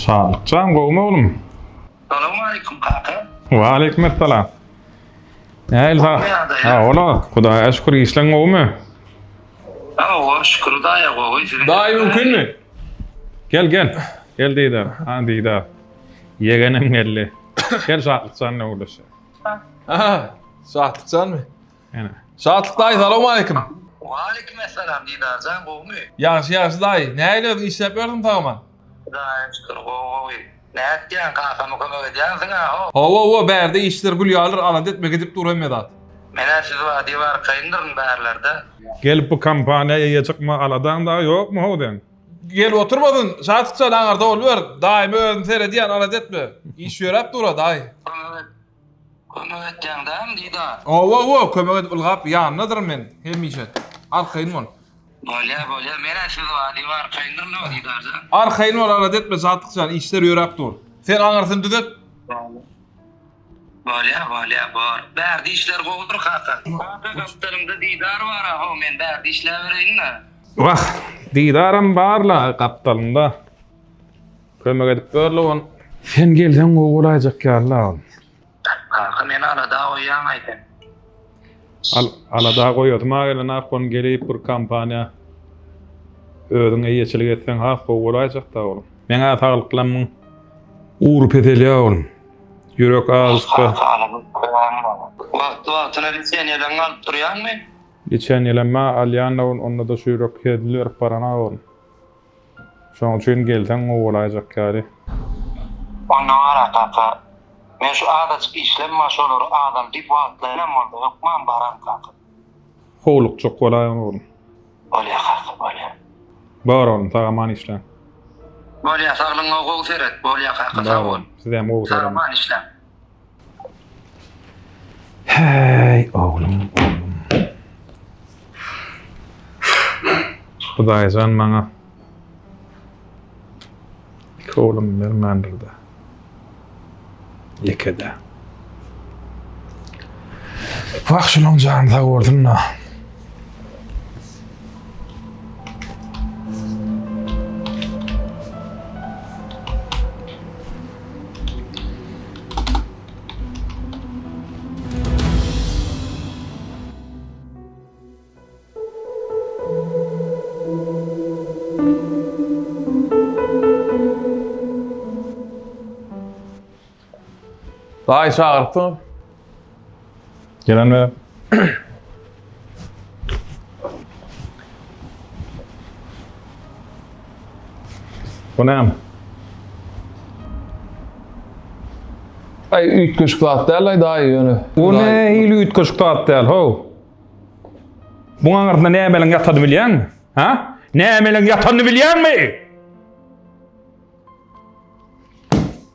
Şatlykjan gowumy oglum? Salowmaleýkim kaka. Waleýkim essalam. Nähili sag? Ha, ola, Hudaýa şükür işleň gowumy? Hawa, şükür Hudaýa gowy. Siziň Daýy mümkinmi? Gel, gel. Gel Didar. Ha, Didar. Ýegenim geldi. Gel Şatlykjan bilen gürleşeýin. Aha, Şatlykjanmy? Ene. Şatlyk daýy salowmaleýkim. Waleýkim essalam Didarjan gowumy? Ýagşy ýagşy daýy. Nähili özüň işläp ýörsüň sagaman? Hudaýa şükür gowy gowy. Nätýäň kakama kömek edýänsiňä how? Hawa hawa bärde işler gül ýalyr alada etme gidip dur hemme zat. Menä siz bar diýip arkaýyndyryn bärlerde. Gelip bu kompaniýa eýe çykma aladaň dagy ýokmy how seň? Gelip oturmasyn Şatykjan aňyrda boluber daýyma özüm seredýän alada etme. Iş ýöräp dura daýy. Kömek et Kömek etýäň dämi Didar? Hawa hawa kömek edip ylgap ýanyndadyryn men hemişe. Arkaýyn bol. Bolýa bolýa menä siz bar diýip arkaýyndyryn-ow Didarjan. Arkaýyn bol alada etme Şatlykjan işler ýöräp dur. Sen aňyrsyny düzet. Bolýa bolýa bor. Bärde işler gowudyr kaka. Kaka gapdalymda Didar bar-a how men bärde işläbereýin-dä. Wah Didaram bar-la gapdalynda. Kömek edip ber-le ony. Sen gelseň gowy bolaýjak ýaly-la ol. Kaka meni alada goýýaň-aý sen. Al, alada goýasym-a gelenok ony gelip bir kompaniýa özüň eýeçilik etseň has gowy bolaýjak-da oglum. Meň-ä saglyklamyň ugry peselýär oglum. Ýürek azajyk-da. Kaka alada goýýaň maňa. Wagtly-wagtyna liçeniýeleňi alyp durýaňmy? Liçeniýelem-ä alýan-da oglum, onda-da şu ýürek hezil berip baranok oglum. Şoň üçin gelseň gowy bolaýjak ýaly. Onda bar-a kaka. Men şu azajyk işlem bar şolary azaldyp wagtlaýynam bolsa hökman bararyn kaka. Howlukjak bolaýyň oglum. Bolýa kaka bolýa. Bar oglum sag aman işläň. Bolýa saglygyňa gowy seret bolýa kaka sag bol. Sizem gowy serediň. Sag aman işläň. Häý, oglum, oglum. Hudaýjan maňa iki oglum bermändir-de. Ýeke-de. Wah, şulaň jany sag bolsun-da. Daýy çagyrypsyňyz. Gelen we Bu näme? Aý üýtgeşik zat däl aý daýy ýöne. Bu nähili üýtgeşik zat däl how? Buň aňyrsynda nämeliň ýatanyny bilýäňmi? Ha? Nämeliň ýatanyny bilýäňmi?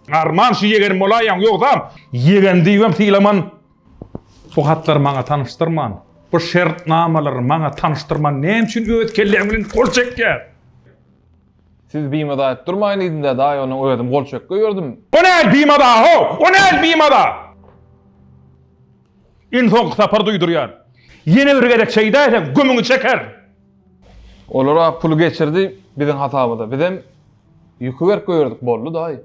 Arman şu ýegenim bolaýýaň, ýogsam ýegen diýibem sylaman. Bu hatlary maňa tanyşdyrman, bu şertnamalary maňa tanyşdyrman näme üçin öz kelläň bilen gol çekýär? Siz bimaza edip durmaýyn diýdim-dä daýy onuň özüm gol çek goýberdim. O näl bimaza how? O näl bimaza? Iň soňky sapar duýdurýan. Ýene bir gezek şeýdäýseň gömüňi çekerin. Olar-a puly geçirdi biziň hasabymyza. Bizem ýüki berip goýberdik boldy daýy.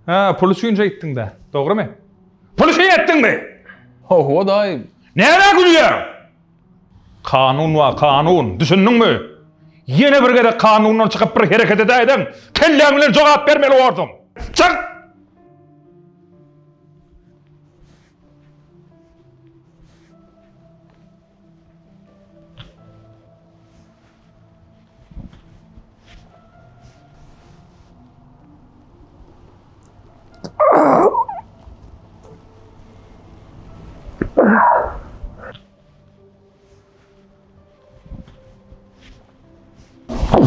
Hä, pul üçin şeýtdiň-dä, dogrymy? Pul üçin etdiňmi? Hawa daýy. Nämä gülýäň? Kanun bar, kanun, düşündiňmi? Ýene bir gezek kanundan çykyp bir hereket edäýseň, kelläň bilen jogap bermeli borsuň. Çyk!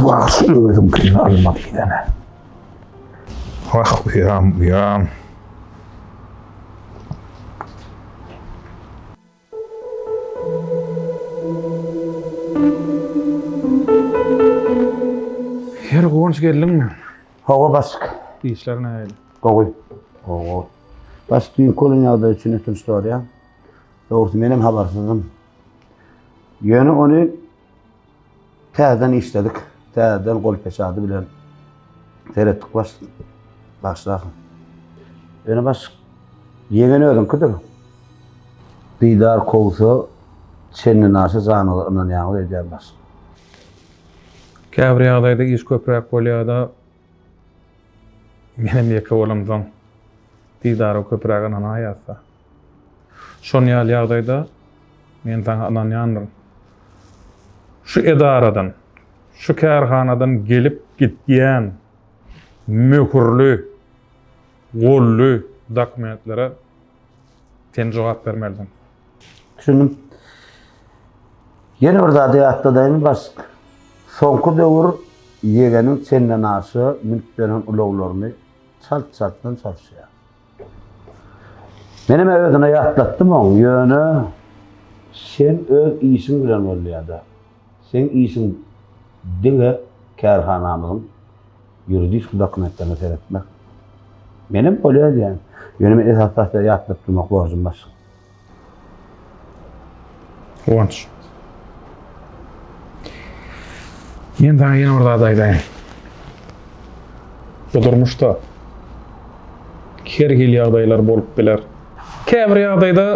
Wah, şu özüňkini alma diýdene. Wah, uýam, uýam. Her Guwanç geldiňmi? Hawa başlyk. Işler nähili? Gowy. Gowy gowy. Başlyk düýnki bolan ýagdaý üçin ötünç soraýan. Dogrusy menem habarsyzdym. Ýöne ony täzeden işledik. Täzeden gol peçady bilen seretdik başlyk. Bagyşlarsyň. Ýöne başlyk, ýegen özüňkidir. Didar kowsa, çendenaşa janyňyza ynanýaňyz öýdýän başlyk. Käbir ýagdaýda iş köpräk bolýar-da, menem ýeke bolamsoň, Didara köpräk ynanaýýas-da. Şon ýaly ýagdaýda men saňa ynanýandyryn. Şu edaradan, şu kärhanadan gelip gidýän möhürli, golly dokumentlere sen jogap bermelisiň. Düşündim. Ýene bir zady ýatladaýyn, başlyk. Soňky döwür ýegeniň çendenaşa münüp ýören ulaglaryny çalt-çaltdan çalyşýar. Menem özüne ýatlatdym oň, ýöne sen öz işiň bilen bolýada. Seň işiň diňe kärhanamyzyň ýuridiski dokumentlerine seretmek. Menem bolýa diýýän. Ýöne men esasy zatlary ýatlap durmak borjum başga. Guwanç. Men saňa ýene bir zat aýdaýyn. Bu durmuşda her hili ýagdaýlar bolup biler. Käbir ýagdaýda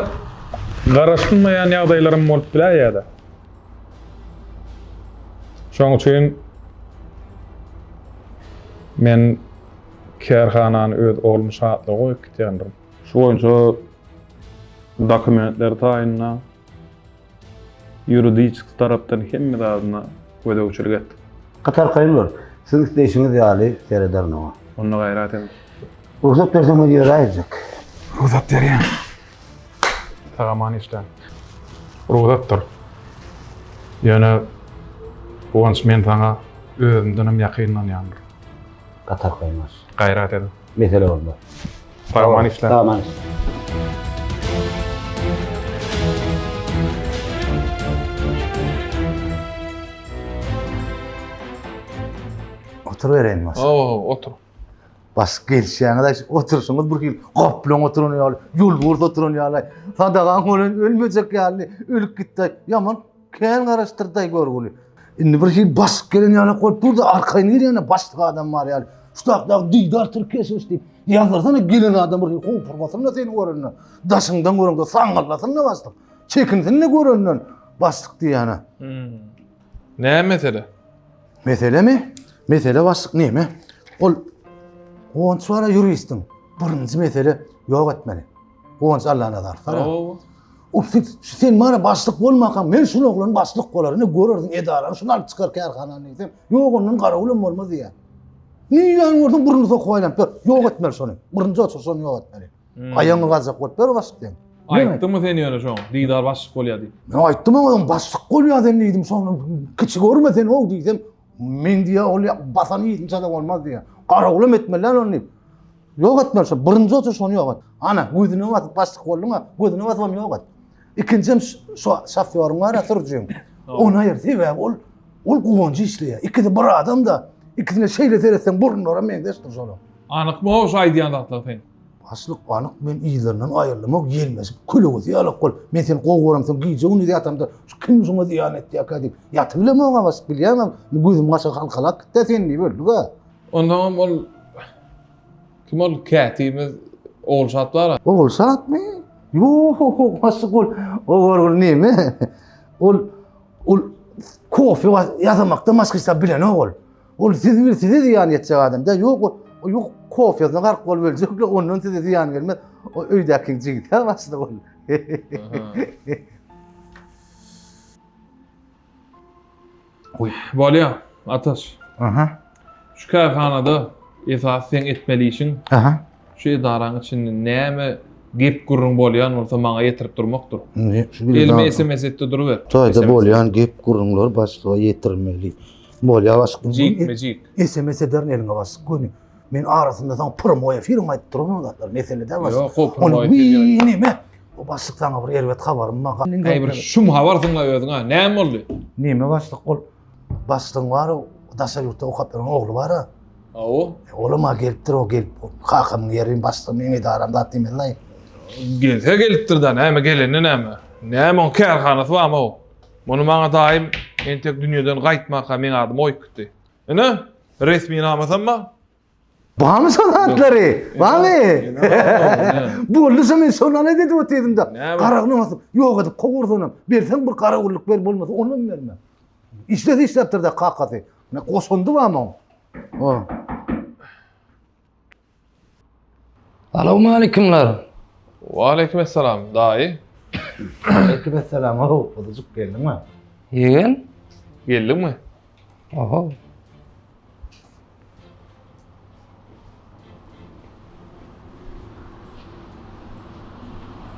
garaşylmaýan ýagdaýlaram bolup biläýýär-de. Şonuň üçin men kärhanany öz oglum Şatlyga goýup gidýändirin. Şu boýunça dokumentleri taýynla, ýuridiçeski tarapdan hemme zadyna gözegçilik et. Gaty arkaýyn bol. Siziň isleýşiňiz ýaly serederin oňa. Onda gaýrat et. Rugsat berseňiz ýöräýjek. Rugsat berýän. Sag-aman işläň. Rugsatdyr. Ýöne Guwanç men saňa özümdenem ýakyn ynanýandyryn. Gaty arkaýyn bol. Gaýrat ediň. Mesele bolmaz. Sag-aman işläň. Sag-aman işläň. Oturybereýin başlyk. Hawa, otur. Başlyk gelişýäňiz aý, oturyşyňyz bir hili gaplaň oturan ýaly, ýolbars oturan ýaly. Sadagaň bolan ölmejek ýaly, ölüp gitdi. Ýaman kän garaşdyrdy görgüli. Indi bir hili başlyk gelen ýaly bolup durdy, arkaýyn girýän başlyk adam bar ýaly. Şu takdaky Didar Tirkeşewiç diýip ýazdyrsana gelen adam bir hili howpurmasyn-da seni görende. Daşyňdan görende saňňyllasyn-da başlyk. Çekinsin-de görenden başlyk diýýäne. Hmm. Näme mesele? Meselemi? Mesele başlyk neme? Ol Guwanç bar ýuristiň. Birinji mesele ýok etmeli. Guwanç Allanazar. Sara. O sen, sen bana başlyk bolmakaň men şul oglan başlyk bolar. Ne görersiň edarany şunu alyp çykar kärhanany diýsem, ýok ondan garawulam bolmaz diýýär. Niýän görseň burnuny sokup aýlanyp ýör. Ýok etmeli şony. Birinji oçur şony ýok etmeli. Hmm. Aýagyňy gazjak bolup ýör başlyk diýen. Aýtdyňmy sen ýöne şoň Didar başlyk bolýar diýip? Men aýtdym oňa başlyk bolýar sen diýdim, şoň kiçi görme sen o diýsem, men diýýär ol basan ýitim çada bolmaz diýýär. Garawulam etmeli ony diýip. Ýok etmeli şo, birinji otur şony ýok et. Ana, gözüne basyp başlyk bolduň-a, gözüne basybam ýok et. Ikinjim şo şofýoryň bar-a sürüjiň. Ony aýyr, sebäbi ol ol guwanjy işleýär. Ikisi bir adam da, ikisine şeýle seretseň burunlara meňzeşdir şolar. Anykmy o şu aýdýan zatlar seň? Başlyk anyk men yzlaryndan aýrylamok ýelmeşip kölegesi ýalak bol. Men seni gowy göremsoň gije gündiz ýatamda şu kim şuňa zyýan etýärkä diýip ýatyp bilemok-a başlyk bilýäňem gözüm gaşa halkalap gitdä sen diýip öldük-ä. Onsoňam ol kim ol kätibimiz Ogulşat bar-a. Ogulşatmy? Ýok başlyk ol o görgüli neme? Ol ol kofe ýasamakdan başga hiç zat bilenok ol. Ol siz bir size zyýan ýetjek adam däl. Ýok, o ýok kofesine gark bolup öljek, ondan size zyýan gelmez. O öýdäkiň jigisi başlyk ol. Oý. Bolýa, Ataş. Aha. Şu kärhanada esasy seň etmeli işiň. Aha. Şu edaraň içinde näme gep gürrüň bolýan bolsa maňa ýetirip durmakdyr. Elime SMS etde duruber. Toýda bolýan gep gürrüňleri başlyga ýetirmeli. Bolýa başlyk. Jikme jik. SMS ederin eliňe başlyk göni. Men arasynda saňa primoý efir aýdyp duran o zatlar mesele däl başlyk. Ýok, o primoý efir. Neme? O başlyk saňa bir erbet habarym bar. Äý bir şum habarsyň-la özüň-a. Näme boldy? Neme başlyk ol başlygyň bar daşary ýurtda okap ýören ogly bar-a. Hawa. E, olam-a gelipdir, o gelip kakamyň ýeri başlygym meň edaram zat diýmez-laý. Gelse gelipdir-dä, näme gelende näme? Näme oň kärhanasy barmy o? Muny maňa daýym entek dünýeden gaýtmaka meň adymy oýup gitdi. Ine, resminamasam bar. Barmy şol zatlary? Barmy? Boldy şo men şondan edip otyrdım-da. Garagyny basyp, ýok edip kowursanam, berseň bir garawullyk ber bolmasa onam berme. Işlese işläpdir-de kakasy. Ne goşundy barmy oň? O. Salowmalikumlar. Waleýkim essalam, daýy. Aleýkim essalam, how, guzujyk geldiňmi? Ýegen. Geldiňmi? Oho.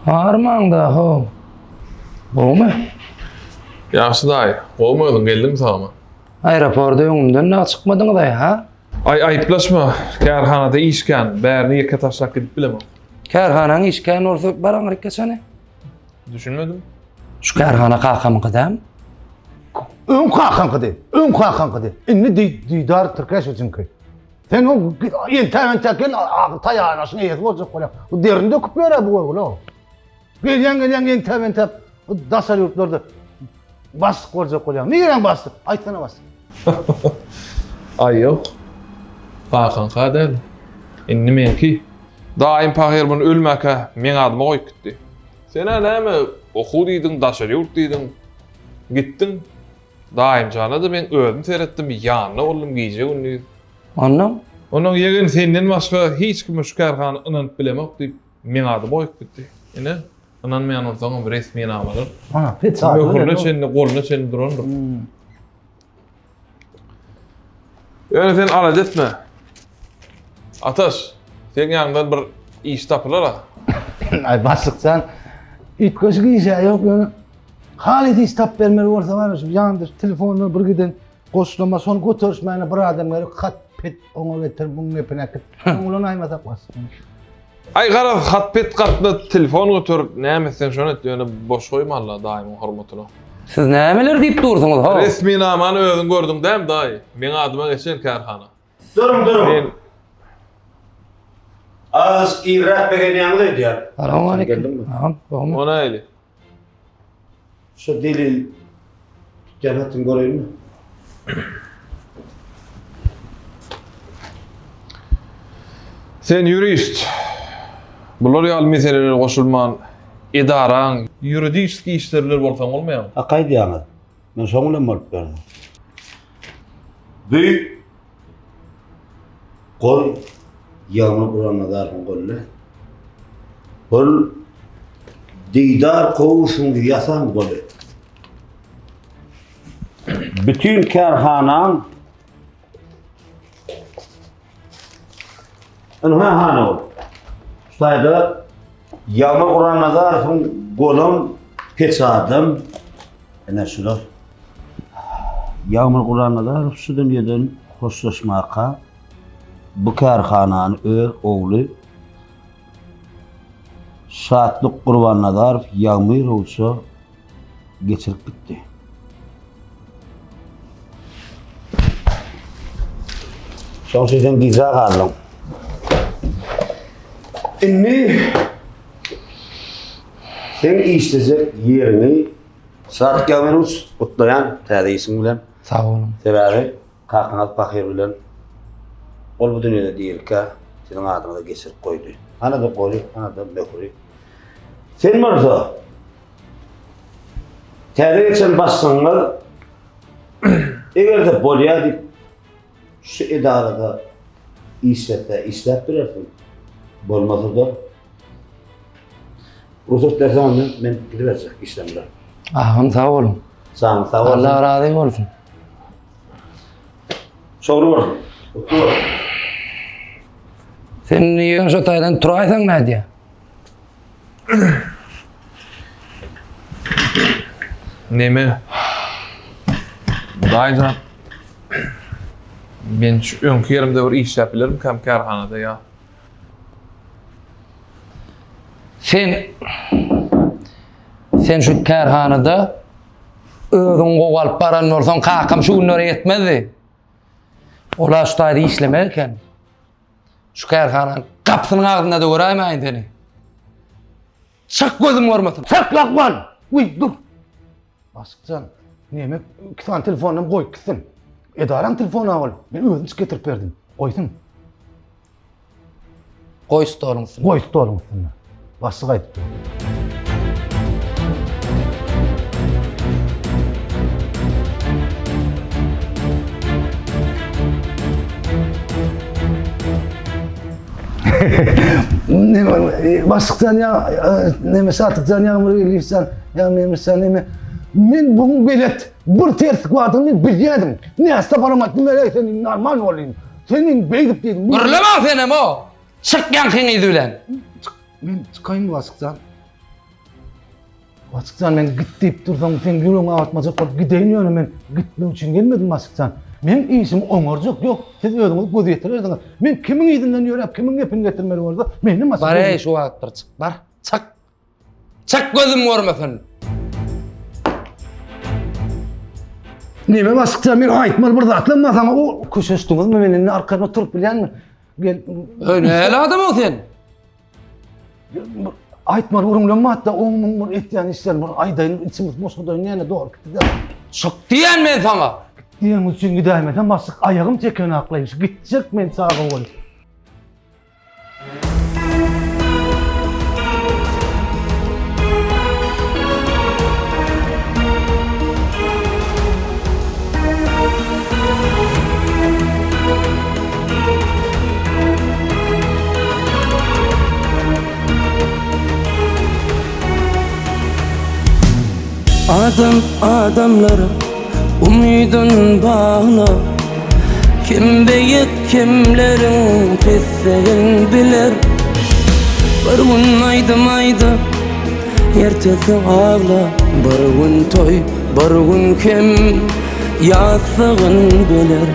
Armaň-da, how. Gowumy? Ýagşy daýy, gowumy özüň, geldiňmi sagmy? Aeroporda öňümden dagy çykmadyňyz-aý, ha? Aý aýyplaşma, kärhanada iş kän, bärini ýeke taşlap gidip bilemok. Kärhanaň işi kän bolsa bar aňryk geçeni. Düşünmedim. Şu kärhana kakamyňky dämi? Öň kakaňkydy, öň kakaňkydy. Indi Didar Tirkeşewiçiňki. Sen o entäk-entäk gel, taýýarlaşyň eýesi boljak bolýaň. Bu derini döküp ýör-ä bu görgüli. Gelýäň gelýäň entäp entäp daşary ýurtlarda başlyk boljak bolýaň. Niräň başlyk? Aýtsana başlyk. Aý ýok. Kakaňka däl. Indi meňki. Daýym pahyr muny ölmäkä meň adyma goýup gitdi. Sen-ä näme okuw diýdiň, daşary ýurt diýdiň. Gitdiň. Daýymjana-da men özüm seretdim, ýanynda boldum gije-gündiz. Onnoň? Onnoň ýegen senden başga hiç kime şu kärhana ynanyp bilemok diýip Meň adyma goýup gitdi. Ine, ynanmaýan bolsaňam resminamalar. Ha, peçat. Möhürine çenli, goluna çenli durandyr. Hmm. Ýöne sen alada etme. Ataş, seň ýanyňdan bir iş tapylar-a. Aý başlykjan, üýtgeşik iş-ä ýok, ýöne halys iş tapyp bermeli bolsa bar, şu ýanynda telefonda bir giden goşlama, şony göterişmäne bir adam gerek, hat pet oňa getir, muň gepini äkit. Soň ulanaýmasak başga. Aý garaz hat pet gatna telefon göter näme etseň şony et ýöne boş goýma Allah daýymyň hormatyna. Siz nämeler diýip dursuňyz how? Resminamany özüň gördüň dämi daýy? Meň adyma geçen kärhana. Duruň duruň. Men Azajyk irräk begenýäňiz öýdýän. Salowmaleýkim. Agam, gowumy? O nähili? Şu delil tutýan hatyny göreýinmi? Sen ýurist. Bular ýaly meselelere goşulman, edaraň ýuridiski işleri bilen bolsaň bolmaýarmy? Hak aýdýaňyz. Men şoň bilen bolup berdim. Bu Gol Ýagmyr Gurannazarowyň goly. Gol Didar Kowusyň ýasan goly. Bütin kärhanaň Ynha hany ol. Şu taýda Ýagmyr Gurannazarowyň golam peçadam ine şular. Ýagmyr Gurannazarow şu dünýeden hoşlaşmaka bu kärhanany öz ogly Şatlyk Gurbannazarow Ýagmyrowiçe geçirip gitdi. Şoň üçin sen gijä galdyň. Indi seň işlejek ýeriňi Şatlyk Ýagmyrowiç gutlaýan täze işiň bilen. Sag boluň. Sebäbi Kakyňyz pahyr bilen ol bu dünýede dirikä siziň adyňyza geçirip goýdy. Hany-da goly, hany-da möhüri. Sen bolsa täze geçen başlygyňyz eger-de bolýar diýip şu edarada işletse işläp bilersiň. Bolmasa-da Rugsat berseň onda men gidiberjek işlem bilen. Agam sag boluň. Janyň sag bolsun. Allah razy bolsun. Şowly bolsun. Gutly bolsun. Sen ýöne şo taýdan turaýsaň nädýä? Neme? Daýyjan. Men şu öňki ýerimde bir işläp bilerimkäm kärhanada ýa? Sen sen şu kärhanada özüň gowy alyp baran bolsaň kakam şu günlere ýetmezdi. Ola şu taýda işlemek eken. Şu kärhananyň gapysynyň agzynda da göräýmäýin seni. Çyk gözüm görmesin. Çyk lakman! Uý, dur. Başykjan, neme iki sany telefonam goýup gitsin. Edaraň telefony ol. Men özüm çyk getirip berdim. Goýsun. Goý stoluň üstünde. Goý stoluň üstünde. Başlyk aýdyp dur. Başlykjan ýa neme Şatykjan Ýagmyr Geldiýewjan ýa Memişjan neme men bu belet bir terslik bardygyny men bilýärdim. Näçe saparam aýtdym eý sen normal bol diýdim. Sen indi beýdip diýdim. Gürleme senem o. Çyk ýaňkyň yzy bilen. Çyk men çykaýyn Başlykjan. Başlykjan men git diýip dursaň sen ýüregiňi agyrtmajak bolup gideýin ýöne men gitmek üçin gelmedim Başlykjan. Men işimi oňarjak ýok. Siz özüňiz göz ýetirersiňiz. Men kimiň yzyndan ýöräp kimiň gepini getirmeli bolsa meni Bar eý şu wagt bir çyk bar. Çyk. Çyk gözüm görmesin. Neme Başlykjan men aýtmaly bir zatlam bar saňa o köşeşdiňizmi men indi arkaýyn oturyp bilýänmi? Gel. Öý nähili adam o sen? Aýtmaly gürrüňlem bar-da, oň muň bir etýän işlerini bir aýdaýyn, içimiz boşadaýyn ýene dogry gitdi-de. Çyk diýen men saňa. Diýeniň üçin gidäýmesem başlyk aýagym çekenaklaýyn, şu gitjek men çaga bolup. Adam adamlara umydyn baglar Kim beýik kimleriň pesligin biler Bir gün aýdym aýdyp ertesi agla Bir gün toý bir gün hem Ýassygyn biler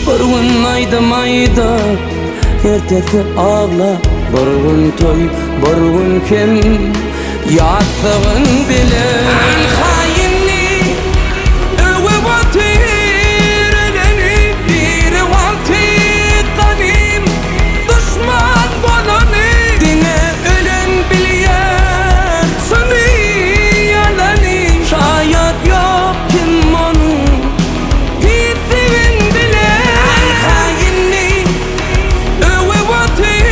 Bir gün aýdym aýdyp Ertesi agla Bir gün toý, bir gün hem Ýassygyn biler Haýyny öwüp otyr öleni Biri wagty ganym duşman bolany Diňe ölen bilýär çyny ýalany Şaýat ýok kim onuň pisligin biler Haýyny öwüp otyr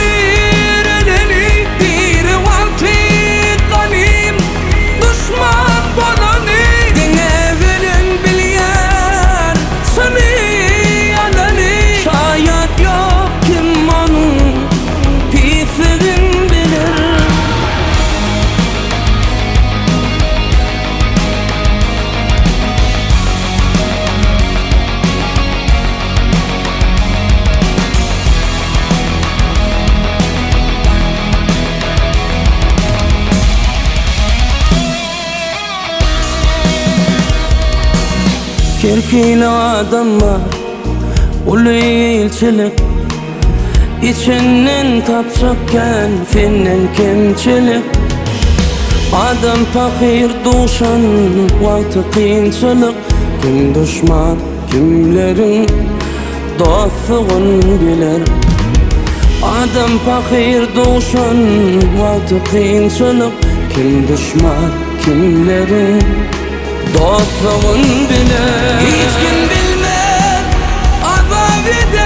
öleni Diri wagty ganym duşman bolany Diňe ölen bilýär çyny ýalany Şaýat ýok kim onuň pisligin biler. Her hili adam bar Uly ilçilik Içinden tapjak kän senden kemçilik Adam pahyr duşan wagty kynçylyk Kim duşman kimleriň dostlugyn biler Adam pahyr duşan wagty kynçylyk Kim duşman kimleriň Dostlugyn biler. Hiç kim bilmez azap eden.